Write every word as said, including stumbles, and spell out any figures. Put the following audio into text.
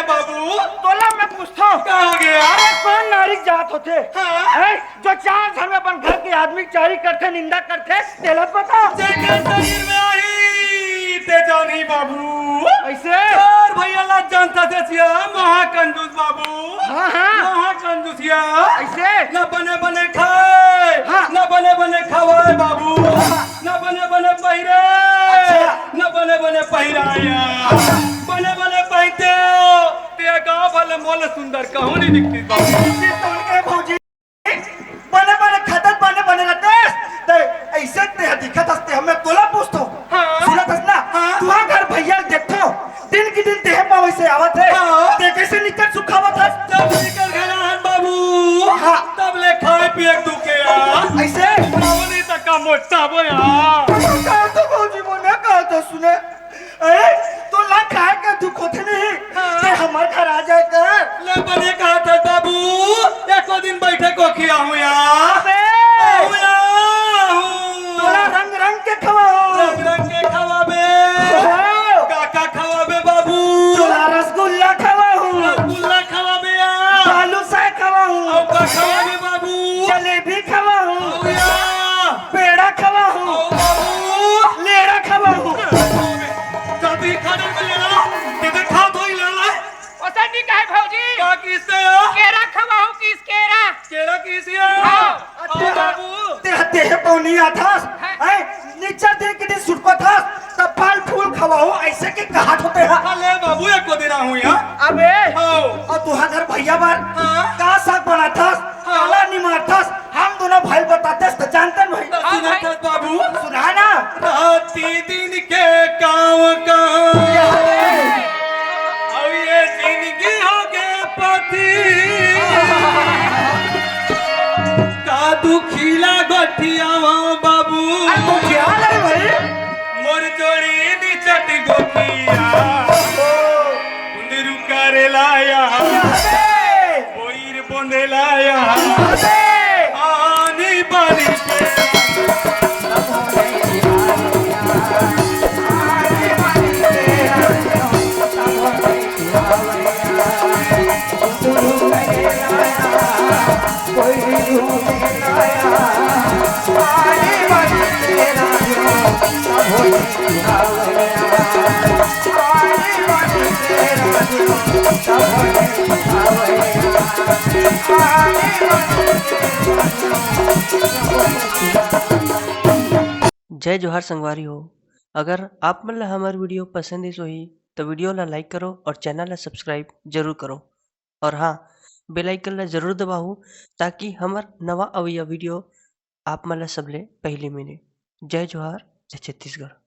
बाबू। तोला मैं पूछथंव। का हो गया? अरे, कोन नारी के जात होथे? हाँ। हैं? जो चार झन में अपन घर के आदमी के चारी करथे, निंदा करथे, तेला पता? जेकर शरीर में आही, ते जानही बाबू। अइसे? तोर भैया ला जानथस सिया, महाकंजूस बाबू। हाँ, हाँ। महाकंजूसिया। अइसे? न बने बने खाए, हाँ। न बने बने खवाए बाबू, न बने बने पहिरे, अच्छा। न बने बने पहिराए। बने बने पहिरते हो, ते गाँव वाले मोला सुंदर कहूँ नहीं दिखतिस बाबू। अइसे तो उनके भौजी बने बने खाथस, बने बने रहिथस, ते अइसे ते दिखत हस, ते मैं तोला पूछथंव। हाँ। सुनत हस ना? हाँ। तुँहर घर भैया ल देखथंव, दिन के दिन देह पाँव अइसे आवत हे। हाँ। ते कइसे निकट सुखावत हस? जब निकल गए रहन बाबू, हाँ। तब ले खाए पिए के दुखे आ। अइसे? पावनी तक का मोटा बोया। का तो भौजी मोने का तो सुने। अरे, तोला खाए के दुख होथे नहीं? हाँ। ते हमर घर आ जाए कर। ले बने कहत हस बाबू, एको दिन बइठे कोखियाहूँ या। अबे! आहूँ या, आहूँ। तोला रंग रंग के खवाहूँ। रंग रंग के खवाबे। हो। का का खवाबे बाबू? तोला रसगुल्ला खवाहूँ। रसगुल्ला खवाबे या। बालूशाह खवाहूँ। अउ का खवाबे बाबू? जलेबी खवाहूँ। अउ या। पेड़ा खवाहूँ। अउ बाबू? लेड़ा खवाहूँ। जल्दी खा दे लेड़ा। किधर खा तो ही लेड़ा। ओसन नहीं कहे भौजी। का किसे हो? केरा खवाहूँ किस केरा। केरा किसे हो? हाँ। अउ बाबू? ते, ते, ते पौनी आथस। हैं? हैं? निच्चर दिन के दिन सुटकत हस, त फल फूल खवाहूँ, अइसे के कहत होथे हा। हाँ, ले बाबू, एको दिन आहूँ या। अबे, हाँ। अउ तुँहर घर भैया बर हाँ। का साग बनाथस, हाँ। काला निमारथस, हम दूनों भाई बतातेस त जानतेन भाई। त सुनत हस बाबू। सुना ना। राति दिन के काम काम। अउ ये जिंदगी हो गे पति। का दुखिला गोठियावा बाबू। अरे तो क्या ले भाई? मोर जोड़ी निचट गोठिया। ओ। कुंदरू करेला या। अरे। कोई बोंदेला या। आनी बानी के। जय जोहार संगवारी हो। अगर आप मन ला हमर video पसंद आइस होही, त video ला like करो और channel ला subscribe जरूर करो। और हाँ, bell icon ला जरूर दबाहू, ताकि हमर नवा अवइया video आप मन ला सबले पहिली मिले। जय जोहार, जय छत्तीसगढ़।